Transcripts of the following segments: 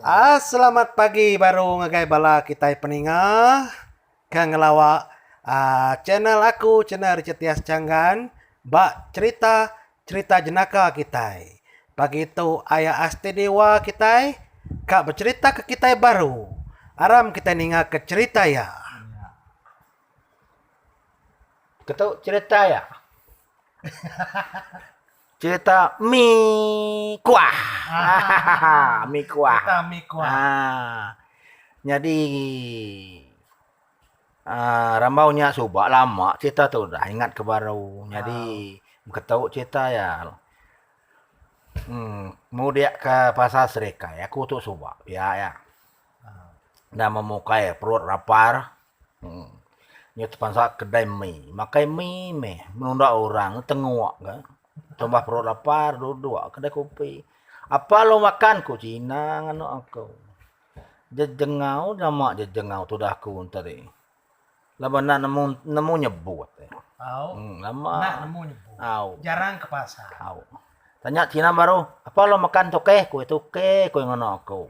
Ah selamat pagi baru ngagai bala kitai peninga ke ngelawa ah channel aku channel Richard Tias Changgan ba cerita cerita jenaka kitai. Pagi tu aya Asti Dewa kitai ka becerita ke kitai baru. Aram kitai ninga ke cerita iya. Ketu cerita iya. Cerita mi kuah. Mi kuah. Cerita mi kuah. Ha. Nyadi aaa rambau nya suba lama cerita tu dah ingat ke baru. Nyadi ketu cerita iya. Em mudik ke pasar Serikai aku tu suba pia iya. Enda memukai perut rapar. Nya tepansa kedai mi. Makai mi meh menunda orang tenguk ga. Tambah perut lapar duduk kedai kopi. Apa lu makan ku cina nganu aku. Jejengau lama jejengau tudah aku tadi. Laban enda nemu nemu nyebut. Au. Lama. Enda nemu nyebut. Au. Jarang ke pasar. Au. Tanya cina baru, apa lo makan tokeh? Ku iya tokeh ku iya ngena aku.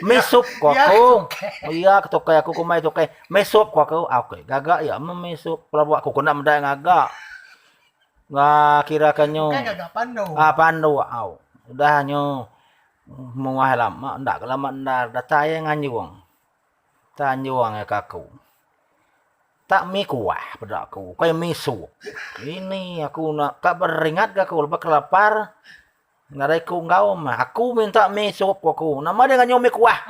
Mi sup ku aku. Iya ke tokeh aku kumbai tokeh. Mi sup ku aku. Okey gaga iya meh mi sup. Pelaba aku ku enda meda ngaga. Nga kira ke nyu. Bukai gaga pandu. Ah pandu au. Udah nyu muah lama enda ke lama endar datai iya nganjung. Tanjung iya ke aku. Tak mi kuah peda aku ukai mi sup. Ini aku enda ka beringat ga aku lebuh ke lapar nadai ku enggau mah. Aku minta mi sup ku aku. Nama deh nganyung mi kuah.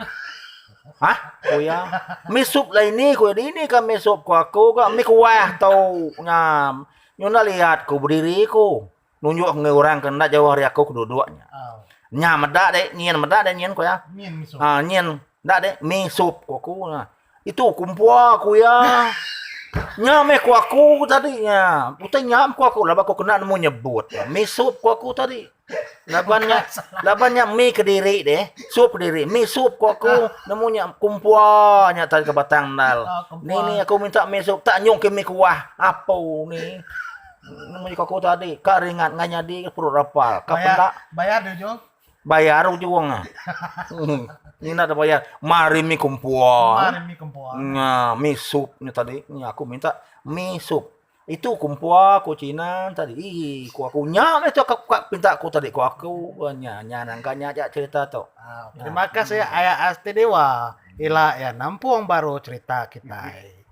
Hah ku iya. Mi sup lah ini ku iya. Dini ka mi sup ku aku ga mi kuah tu nya. Nyu enda liat ku bediri ku. Nunjuk ngagai orang ke enda jauh ari aku ke duduk nya. Nya meda deh nyin meda deh nyin ku iya. Ha nyin enda deh mi sup ku aku nya. Itu kumpua ku iya. Nya meh ku aku tadi nya. Utai nya ku aku laban aku kena nemu nyebut. Mi sup ku aku tadi. Laban nya laban nya mi kediri deh sup kediri mi sup ku aku nemu nya kumpua nya tadi ke batang endal. Ni ni aku minta mi sup tak nyung ke mi kuah. Apo ni. Nemu jako aku tadi, ka ringat ngai nyadi perut rapal. Ka Bayar, penda. bayar di ujung. Bayar ujung ah. Mina da bayar. Mari mi kumpua. Mari mi kumpua. Nya mi sup nya tadi. Nya aku minta mi sup. Itu kumpua ku cina tadi. Ii ku aku nya meh tu ka pinta aku tadi ku aku. Nya nya nangka nya aja cerita tu. Terima kasih Aya Asti Dewa. Ila iya nampung baru cerita kitai.